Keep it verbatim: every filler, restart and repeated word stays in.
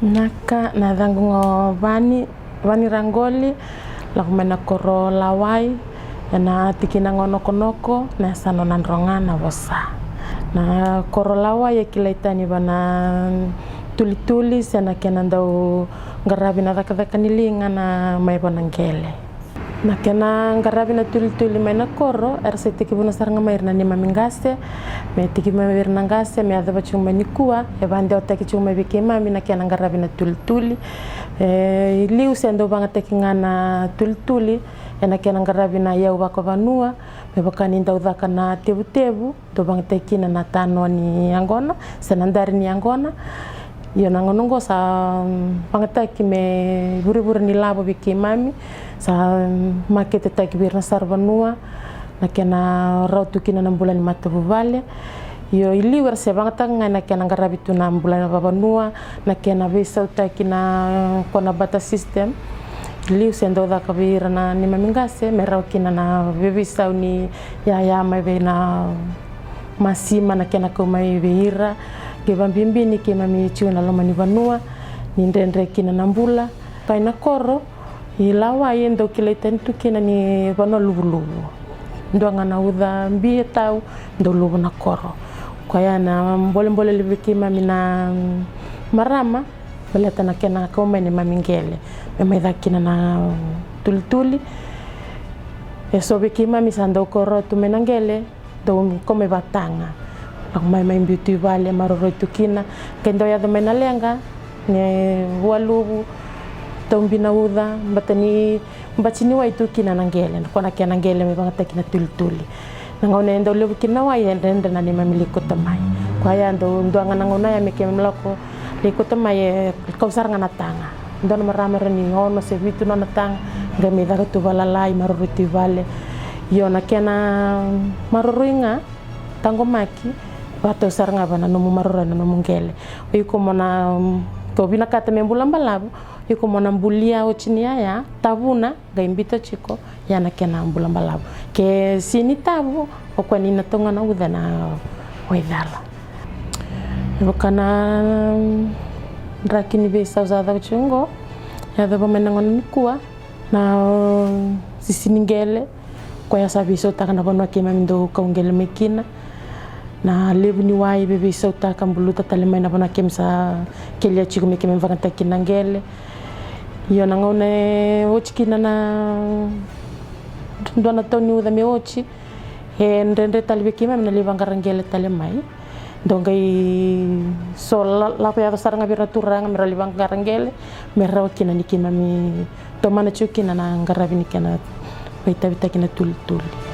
Vinaka, na yacaqu o Vani, Vani Raqoli, lako mai na koro Lawai, ena tikina o Nokonoko, na yasana o Nadroga Navosa. Na koro Lawai e kilai tani va na tulituli se na kena dau qaravi na cakacaka ni liga na mai va na qele. Na kena qaravi na tulituli mai na koro era se tekivuna sara ga mai ira na neimami qase. Me tekivu mai vei ira na qase me yacova tiko mai nikua, e vakadewataki tiko mai vei keimami na kena qaravi na tulituli. E, i liu se dau vagataki ga na tulituli ena kena qaravi na iyau vakavanua, me vaka ni dau caka na tevutevu, dau vagataki kina na tanoa ni yaqona se na dari ni yaqona. Io, na gauna oqo sa, mm, vagataki me vurevure ni lavo vei keimami, sa, mm, maketetaki vei ira na saravanua na kena rawa tu kina na bula ni matavuvale. Io, i liu era se vagataka ga ena kena qaravi tu na bula ni vavanua, na kena veisautaki na, ko na barter system. I liu se dau caka vei ira na neimami qase me rawa kina na veiveisau ni yaya mai vei na masima, na kena kau mai vei ira. Qai vabibi ni keimami tiko na loma ni vanua ni dredre kina na bula. Kai na koro i Lawai e dau kilai tani tu kina ni vanua luvuluvu. Dua ga na uca bi e tau, dau luvu na koro. Koya na bolebole levu vei keimami na marama, baleta na kena kau mai neimami qele me mai caka kina na tulituli. E so vei keimami sa dau koro tu mai na qele, dau kau mai vataga. Lako mai, mai biu tu i vale, maroroi tu kina. Qai dau yaco mai na leqa, ne vua luvu, tau bi na uca, bata ni bati ni wai tu kina na qele, ko na kena qele me vagataki na tulituli. Na gauna e dau levu kina na wai, e dredre na neimami lai kauta mai. Koya dau dua ga na gauna ya me keimami lako lai kauta mai, e kau sara ga na taga. Dua na marama rawa ni ono se vitu nona taga, qai mai caka tu valalai, maroroi tu i vale. Io, na kena maroroi ga, taqomaki, vakatau sara ga va na nomu maroroi na nomu qele. O iko mo na, ko vinakata me bula balavu, iko mo na bulia oti ni yaya, tavuna, qai biuta tiko, ya na kena bula balavu. Ke sega ni tavu, o koya ni na tau ga na uca ena waicala. E vaka na draki ni veisau sa caka tiko oqo, yacova mai na gauna nikua, na sisi ni qele, koya sa veisautaka na vanua keimami dau kau qele mai kina. Na levu ni wai e veisautaka, buluta tale mai na vanua keimami sa kelia tiko me keimami vagataki kina na qele. Io, na gauna e oti kina na dua na tau ni uca me oti, e dredre tale vei keimami na lai vaqara qele tale mai. Dau qai so la-, lako yaco sara ga vei ira na turaga me ra lai vaqara qele, me rawa kina ni keimami tomana tiko kina na qaravi ni kena veitavitaki na tulituli.